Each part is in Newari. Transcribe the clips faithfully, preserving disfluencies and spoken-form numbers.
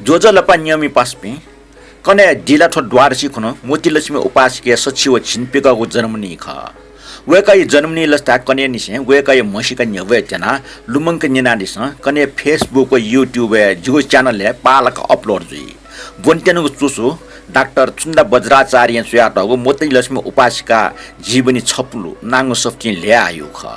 ज्वजलपा न्यंमि पासापिं, कन्हय् दिला थ्व द्वादशी खुन्हु मोतीलक्ष्मी उपासिकाया सछि व झिंप्यकःगु जन्मदिन खः। वय्कःया जन्मदिन लसताय् कन्हय्‌निसें वय्कःया म्हसीका न्ह्यब्वया त्यानाः लुमंक न्यनादिसँ। कन्हय् Facebook व YouTube-य् जिगु channel-य् पाः लाक upload जुइ। ब्वनेत्यनागु चुसु डाक्टर चुन्दा बज्राचार्यं च्वयातःगु मोतीलक्ष्मी उपासिका जीवनी छपुलु नांगु सफुतिं ल्ह्वयाहयागु खः।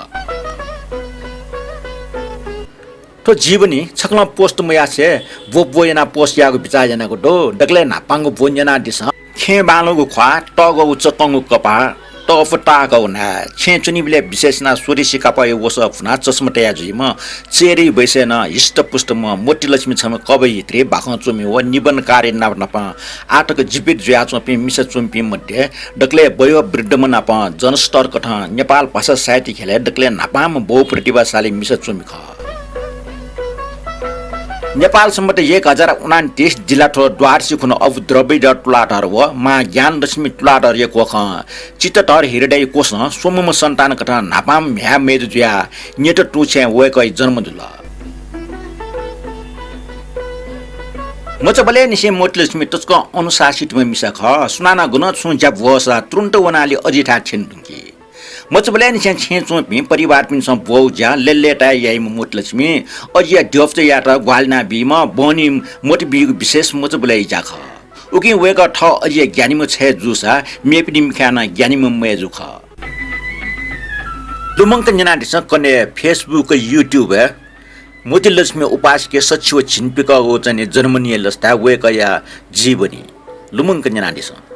थ्व जीवनी छकलं post मयासें ब्व ब्व यानाः post यायेगु बिचाः यानागु दु। दकलय् न्हापांगु ब्व न्यनादिसँ। छेँय् बांलाःगु ख्वाः, तःग्वःगु चक्कंगु कपाः, तःपु ताःकःगु न्हाय्। छेँय् च्वनीबलय् विशेष यानाः स्वदेशी कापःया वसः फुनाः चस्मा तया जुइम्ह, चेरी बैसय् नं हिष्टपुष्टम्ह मोतीलक्ष्मी छम्ह कवयित्री, बाखं च्वमि व निबन्धकारी नाप नापं आःतक जीवित जुयाच्वंपिं मिसा च्वमिपिं मध्ये दकलय् वयोवृद्धम्ह नाप जनस्तरकथं नेपाल भाषा साहित्य ख्यलय् दकलय् न्हापांम्ह बहुप्रतिभाशाली मिसा च्वमि खः। नेपाल सम्बत एक हजार उनान्तिस दिला थ्व द्वादशी खुन्हु अबु द्रविड तुलाधर व मां ज्ञानलक्ष्मी तुलाधरया कोखं चित्तधर हृदय कोसं स्वम्हम्ह सन्तानकथं न्हापांम्ह म्ह्याय् मय्जु जुयाः न्यत तुं छेँय् वय्कःया जन्म जुल। मचाबलय्‌निसें मोतीलक्ष्मी तसकं अनुशासितम्ह मिसा खः। सुनानं गनं छुं ज्या ब्वःसा तुरुन्त वनाः लि अजिथाय् थ्यने धुंकी। मचाबलय्‌निसें छेँय् च्वंपिं परिवारपिन्सं ब्वःगु ज्या लय्‌लय्‌ताय् याइम्ह मोतीलक्ष्मी अजिया द्यःपुचःयात ग्वाहालि यानाबीम्ह, बहनी मत बीगु विशेष मचाबलय्‌या ज्या खः। उकिं वय्कः थः अजिया ग्यानीम्ह छय् जूसा मेपिनि मिखाय् नं ग्यानीम्ह मय्जु खः। लुमंक न्यनादिसँ। कन्हय् Facebook, YouTube-य् मोतीलक्ष्मी उपासिकाया सछि व झिंप्यकःगु चाहिँ जन्मदिनया लसताय् वय्कःया जीवनी लुमंक न्यनादिसँ।